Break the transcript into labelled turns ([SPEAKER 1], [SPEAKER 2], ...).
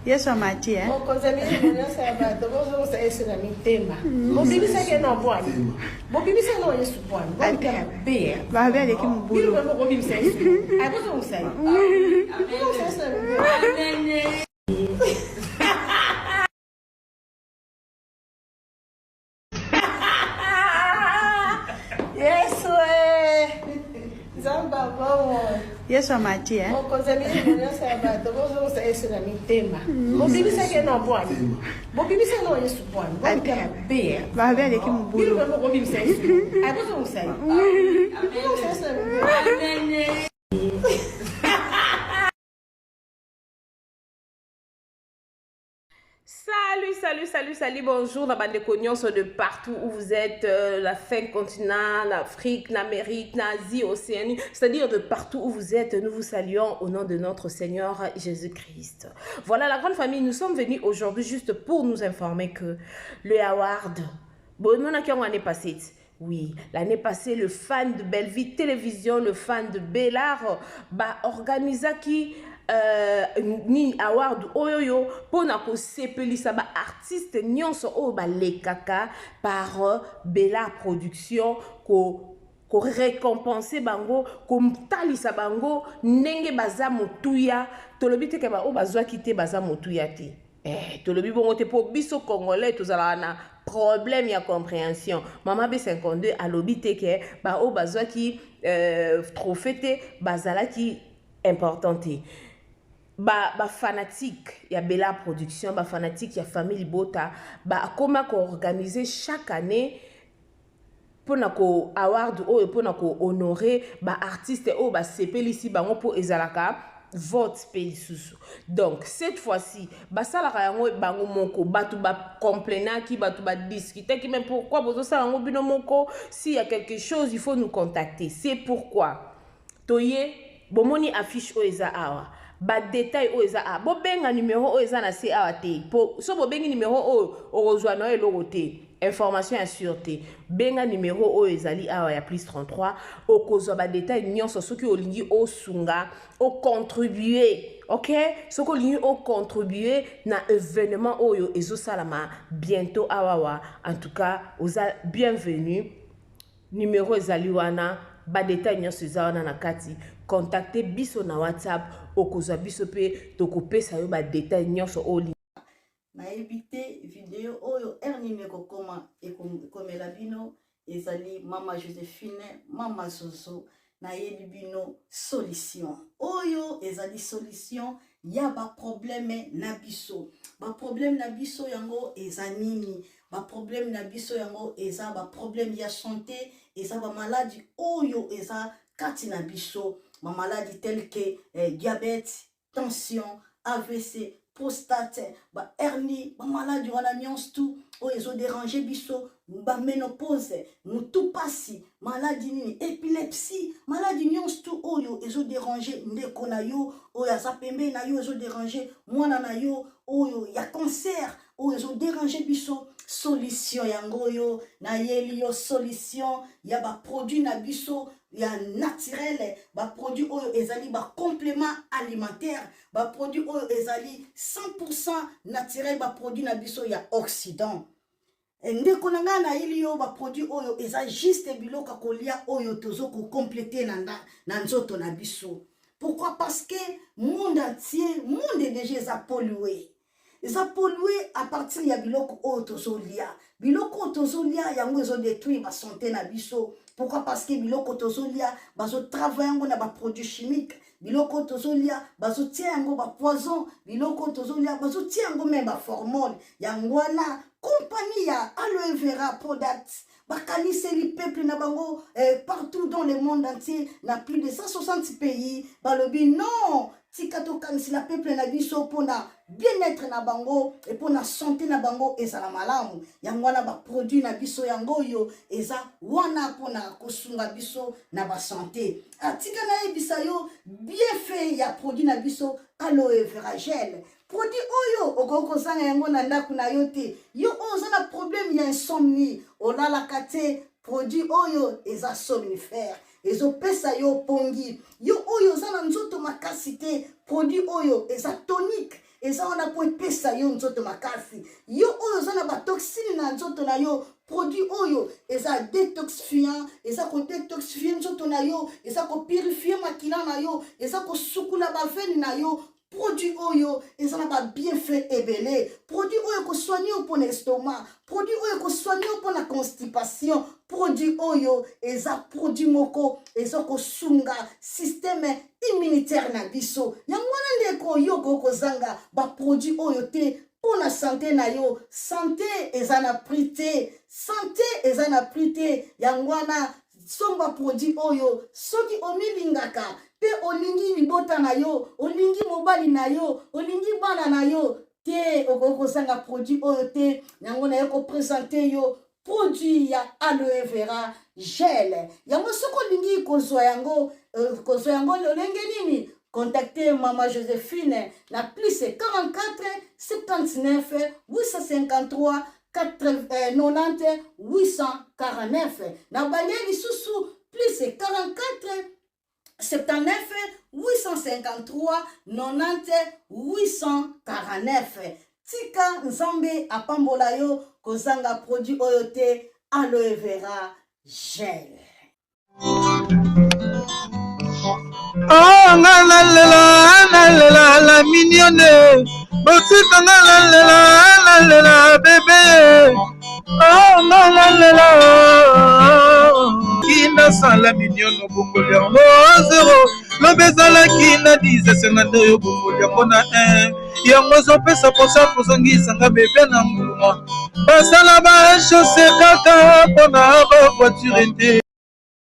[SPEAKER 1] Yesu amati eh?
[SPEAKER 2] Mokonzi ya milimo nyonso ya bato, bozongisa Yesu na mitema. Bobimisaki ye na bwani. Bobimisaki na Yesu bwani. Bomitema mabe.
[SPEAKER 1] Babe aleki mobulu.
[SPEAKER 2] Bino bobimisa Yesu. Ay, bozongisa ye. Bozongisa Yesu na mitema. Yesu eh. Nzambe abongo.
[SPEAKER 1] Yesu amati eh?
[SPEAKER 2] Mokonzi ya milimo nyonso ya bato, bozongisa Yesu na mitema. Bobimisaki ye na bwani. Bobimisaki na Yesu bwani. Bomitema mabe.
[SPEAKER 1] Babe aleki mobulu.
[SPEAKER 2] Bino bobimisa Yesu. Ay, bozongisa ye. Bozongisa Yesu na mitema.
[SPEAKER 3] Salut, salut, salut, salut, bonjour na bandeko nyonso de partout où vous êtes, euh, la fin continent, l'Afrique, l'Amérique, l'Asie, Océanie, c'est-à-dire de partout où vous êtes, nous vous saluons au nom de notre Seigneur Jésus-Christ. Voilà la grande famille, nous sommes venus aujourd'hui juste pour nous informer que le Howard, bon, on a année passée, oui, l'année passée, le fan de Bellevue Télévision, le fan de Bellard, ba organisaki euh, nini award oyoyo mpona kosepelisa baartiste nyonso oyo balekaka par euh, Bellard Production ko korekompense bango kotalisa bango ndenge baza motuya tolobi te ke baoyo bazwaki te baza motuya te Eh, tolobi bongo te mpo biso congolais tozalaka na problème ya comprehension mama b52 alobi te ke baoyo bazwaki euh, trophée te bazalaki important te bafanatique ba ya bela production bafanatique ya famille libota bakoma koorganize chaque année mpona ko award oyo mpona ko honorer ba artiste oyo basepelisi bango mpo ezalaka vote mpe lisusu donc cette fois-ci basalaka yango bango moko bato bacomplainaki bato badiscutaki mais pourquoi bozosala yango bino moko s'il y a quelque chose il faut nous contacter c'est pourquoi toye bomoni affiche oyo eza awa badetail oyo eza awa bobenga numero oyo eza na se awa te po so bobengi numero oyo okozwa na yo eloko te information ya sur te benga numero oyo ezali awa ya plus 33 okozwa badetail nyonso soki olingi osunga ocontribue ok soki olingi ocontribue na evenement oyo ezosalama bientôt awawa en tout cas oza bienvenu Numero ezali wana, ba details nyonso eza wana na kati. Contacte biso na WhatsApp, okozwa biso pe tokopesa yo ba details nyonso oyo
[SPEAKER 4] Nayebi te video oyo heure nini ekokoma ekomela bino ezali mama Josephine mama Zozo nayeli bino solution oyo ezali solution ya ba problème na biso ba problème na biso yango eza nini ba problème na biso yango eza ba problème ya santé eza ba maladi oyo eza kati na biso ba maladi tel que eh, diabète tension avc prostate ba hernie ba maladi wana nyonso tu oyo ezoderange biso ba menopause mutu pasi maladi nini epilepsie maladi nyonso tu oyo ezoderange ndeko na yo oyo aza pembeni na yo ezoderange mwana na yo oyo ya cancer oyo ezo déranger biso solution yango oyo nayeli yo solution ya baproduit na biso ya naturel baproduit oyo ezali bacomplément alimentaire baproduit oyo ezali 100 naturel baproduit na biso ya occident eh, ndeko na ngai nayeli yo baproduit oyo eza juste biloko ya kolia oyo tozo kocomplete na, na nzoto na biso pourquoi parce que monde entier monde deja eza pollue eza pollue à partir ya biloko oyo tozolia biloko oyo tozolia yango ezodetruire basante na biso pourquoi parce que biloko tozolia bazotravaille yango na baproduit chimique biloko oyo tozolia bazotia yango bapoison biloko oyo tozolia bazotia yango meme baformole yango wana kompani ya aloe vera product bakaniseli peuple na bango eh, partout dans le monde entier na plus de 160 pays balobi non tika tokanisela peuple na biso mpona bien-être na bango e mpona sante na bango ezala malamu yango wana baproduit na biso yango oyo eza wana mpona kosunga biso na basante atika ah, nayebisa yo bienfait ya produit na biso aloe vera gel Produit oyo okoki kozanga yango na ndako na yo te. Yo oyo oza na problème ya insomnie, olalaka te, produit oyo eza somnifère, ezopesa yo pongi. Yo oyo oza na nzoto makasi te, produit oyo eza tonique. Eza wana mpo epesa yo nzoto makasi. Yo oyo oza na batoxine na nzoto na yo, produit oyo eza detoxifiant, eza kodetoxifie nzoto na yo, eza kopurifie makila na yo, eza kosukula bavene na yo. Produit oyo eza na babienfait ebele. Produit oyo ekosoigne yo mpona estomac, produit oyo ekosoigne yo mpona constipation. Produit oyo eza produit moko eza kosunga systeme immunitaire na biso. Yango wana ndeko, yo okoki kozanga baproduit oyo te mpo na sante na yo. Sante eza na prix te, sante eza na prix te. Yango wana somba produit oyo soki omilingaka mpe olingi libota na yo, olingi mobali na yo, olingi bana na yo te, okoki kozanga produit oyo te. Yango naye kopresente yo produit ya aloe vera gel. Yango soki olingi kozwa yango, kozwa yango lolenge nini? Contacte Mama Josephine na plus 44 79 853 90 849. Na bande lisusu plus 44 79 853 90 849. Tika Nzambe apambola yo, kozanga produit oyo te, aloe vera gel.
[SPEAKER 5] Oh, nga nalela, nalela la mignonne, botika nga nalela, nalela bebe. Oh, nga nalela kinasala mignonne, obongoli yango zero, lobi ezalaki na 10, esenga nde oyo obongoli yango na 1. Yango ezopesa mposa kozongisanga bebe na nguluma, basala ba chose kaka mpona ba voiture te.